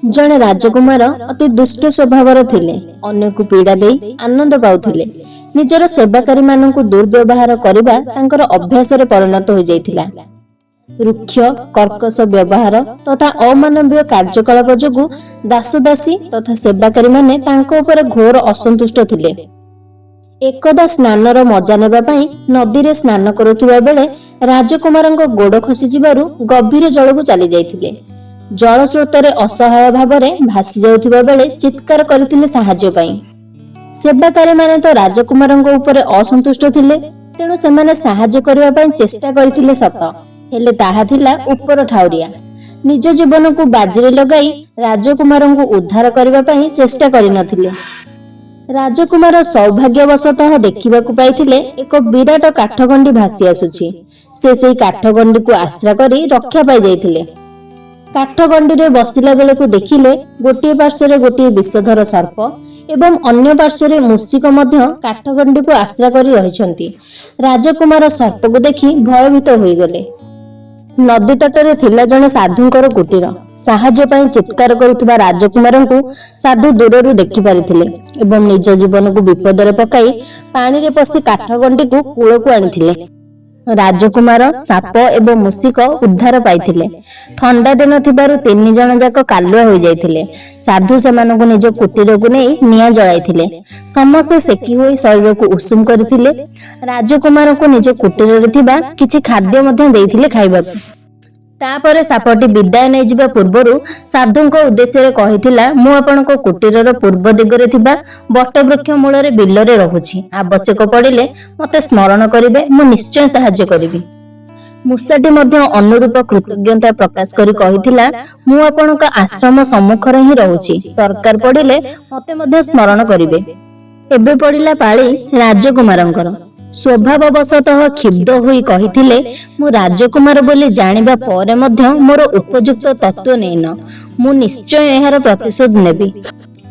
ଜଣେ ରାଜକୁମାର ଅତି ଦୁଷ୍ଟ ସ୍ୱଭାବର ଥିଲେ। ଅନ୍ୟକୁ ପୀଡ଼ା ଦେଇ ଆନନ୍ଦ ପାଉଥିଲେ। ନିଜର ସେବାକାରୀମାନଙ୍କୁ ଦୁର୍ବ୍ୟବହାର କରିବା ତାଙ୍କର ଅଭ୍ୟାସରେ ପରିଣତ ହୋଇଯାଇଥିଲା। ରୁକ୍ଷ, କର୍କଶ ବ୍ୟବହାର ତଥା ଅମାନବୀୟ କାର୍ଯ୍ୟକଳାପ ଯୋଗୁଁ ଦାସଦାସୀ ତଥା ସେବାକାରୀମାନେ ତାଙ୍କ ଉପରେ ଘୋର ଅସନ୍ତୁଷ୍ଟ ଥିଲେ। ଏକଦା ସ୍ନାନର ମଜା ନେବା ପାଇଁ ନଦୀରେ ସ୍ନାନ କରୁଥିବା ବେଳେ ରାଜକୁମାରଙ୍କ ଗୋଡ଼ ଖସିଯିବାରୁ ଗଭୀର ଜଳକୁ ଚାଲି ଯାଇଥିଲେ। ଜଳସ୍ରୋତରେ ଅସହାୟ ଭାବରେ ଭାସି ଯାଉଥିବା ବେଳେ ଚିତ୍କାର କରିଥିଲେ ସାହାଯ୍ୟ ପାଇଁ। ସେବାକାରୀମାନେ ତ ରାଜକୁମାରଙ୍କ ଉପରେ ଅସନ୍ତୁଷ୍ଟ ଥିଲେ, ତେଣୁ ସେମାନେ ସାହାଯ୍ୟ କରିବା ପାଇଁ ଚେଷ୍ଟା କରିଥିଲେ ସତ, ହେଲେ ତାହା ଥିଲା ଉପର ଠାଉରିଆ। ନିଜ ଜୀବନକୁ ବାଜିରେ ଲଗାଇ ରାଜକୁମାରଙ୍କୁ ଉଦ୍ଧାର କରିବା ପାଇଁ ଚେଷ୍ଟା କରିନଥିଲେ। ରାଜକୁମାର ସୌଭାଗ୍ୟବଶତଃ ଦେଖିବାକୁ ପାଇଥିଲେ, ଏକ ବିରାଟ କାଠଗଣ୍ଡି ଭାସି ଆସୁଛି। ସେ ସେଇ କାଠଗଣ୍ଡିକୁ ଆଶ୍ରା କରି ରକ୍ଷା ପାଇଯାଇଥିଲେ। କାଠଗଣ୍ଡିରେ ବସିଲା ବେଳକୁ ଦେଖିଲେ, ଗୋଟିଏ ପାର୍ଶ୍ୱରେ ଗୋଟିଏ ବିଷଧର ସର୍ପ ଏବଂ ଅନ୍ୟ ପାର୍ଶ୍ୱରେ ମୂଷିକ ମଧ୍ୟ କାଠଗଣ୍ଡିକୁ ଆଶ୍ରା କରି ରହିଛନ୍ତି। ରାଜକୁମାର ସର୍ପକୁ ଦେଖି ଭୟଭୀତ ହୋଇଗଲେ। ନଦୀ ତଟରେ ଥିଲା ଜଣେ ସାଧୁଙ୍କର କୁଟୀର। ସାହାଯ୍ୟ ପାଇଁ ଚିତ୍କାର କରୁଥିବା ରାଜକୁମାରଙ୍କୁ ସାଧୁ ଦୂରରୁ ଦେଖିପାରିଥିଲେ ଏବଂ ନିଜ ଜୀବନକୁ ବିପଦରେ ପକାଇ ପାଣିରେ ପଶି କାଠଗଣ୍ଡିକୁ କୂଳକୁ ଆଣିଥିଲେ। ରାଜକୁମାର, ସାପ ଏବଂ ମୂଷିକ ଉଦ୍ଧାର ପାଇଥିଲେ। ଥଣ୍ଡା ଦିନ ଥିବାରୁ ତିନି ଜଣ ଯାକ କାଲୁଆ ହୋଇଯାଇଥିଲେ। ସାଧୁ ସେମାନଙ୍କୁ ନିଜ କୁଟୀରକୁ ନେଇ ନିଆଁ ଜଳାଇଥିଲେ। ସମସ୍ତେ ସେକି ହୋଇ ଶରୀରକୁ ଉଷୁମ କରିଥିଲେ। ରାଜକୁମାରଙ୍କୁ ନିଜ କୁଟୀରରେ ଥିବା କିଛି ଖାଦ୍ୟ ମଧ୍ୟ ଦେଇଥିଲେ ଖାଇବାକୁ। ତାପରେ ସାପଟି ବିଦାୟ ନେଇଯିବା ପୂର୍ବରୁ ସାଧୁଙ୍କ ଉଦ୍ଦେଶ୍ୟରେ କହିଥିଲା, "ମୁଁ ଆପଣଙ୍କ କୁଟୀରର ପୂର୍ବ ଦିଗରେ ଥିବା ବଟବୃକ୍ଷ ମୂଳରେ ବିଲରେ ରହୁଛି। ଆବଶ୍ୟକ ପଡ଼ିଲେ ମତେ ସ୍ମରଣ କରିବେ, ମୁଁ ନିଶ୍ଚୟ ସାହାଯ୍ୟ କରିବି।" ମୂଷାଟି ମଧ୍ୟ ଅନୁରୂପ କୃତଜ୍ଞତା ପ୍ରକାଶ କରି କହିଥିଲା, "ମୁଁ ଆପଣଙ୍କ ଆଶ୍ରମ ସମ୍ମୁଖରେ ହିଁ ରହୁଛି। ଦରକାର ପଡ଼ିଲେ ମତେ ମଧ୍ୟ ସ୍ମରଣ କରିବେ।" ଏବେ ପଡ଼ିଲା ପାଳି ରାଜକୁମାରଙ୍କର। ସ୍ୱଭାବବଶତଃ କ୍ଷୁବ୍ଧ ହୋଇ କହିଥିଲେ, "ମୁଁ ରାଜକୁମାର ବୋଲି ଜାଣିବା ପରେ ମଧ୍ୟ ମୋର ଉପଯୁକ୍ତ ତତ୍ତ୍ୱ ନେଇନ। ମୁଁ ନିଶ୍ଚୟ ଏହାର ପ୍ରତିଶୋଧ ନେବି।"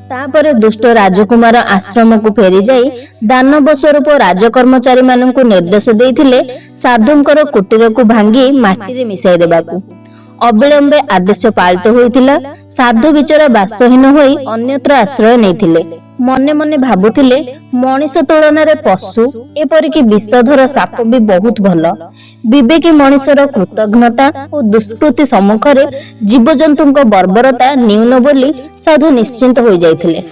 ତାପରେ ଦୁଷ୍ଟ ରାଜକୁମାର ଆଶ୍ରମକୁ ଫେରିଯାଇ ଦାନବ ସ୍ୱରୂପ ରାଜକର୍ମଚାରୀମାନଙ୍କୁ ନିର୍ଦ୍ଦେଶ ଦେଇଥିଲେ ସାଧୁଙ୍କର କୁଟୀରକୁ ଭାଙ୍ଗି ମାଟିରେ ମିଶାଇ ଦେବାକୁ। ଅବିଳମ୍ବେ ଆଦେଶ ପାଳିତ ହୋଇଥିଲା। ସାଧୁ ବିଚରା ବାସହୀନ ହୋଇ ଅନ୍ୟତ୍ର ଆଶ୍ରୟ ନେଇଥିଲେ। ମନେ ମନେ ଭାବୁଥିଲେ, ମଣିଷ ତୁଳନାରେ ପଶୁ, ଏପରିକି ବିଷଧର ସାପ ବି ବହୁତ ଭଲ। ବିବେକୀ ମଣିଷର କୃତଘ୍ନତା ଓ ଦୁଷ୍କୃତି ସମ୍ମୁଖରେ ଜୀବଜନ୍ତୁଙ୍କ ବର୍ବରତା ନ୍ୟୁନ ବୋଲି ସାଧୁ ନିଶ୍ଚିନ୍ତ ହୋଇଯାଇଥିଲେ।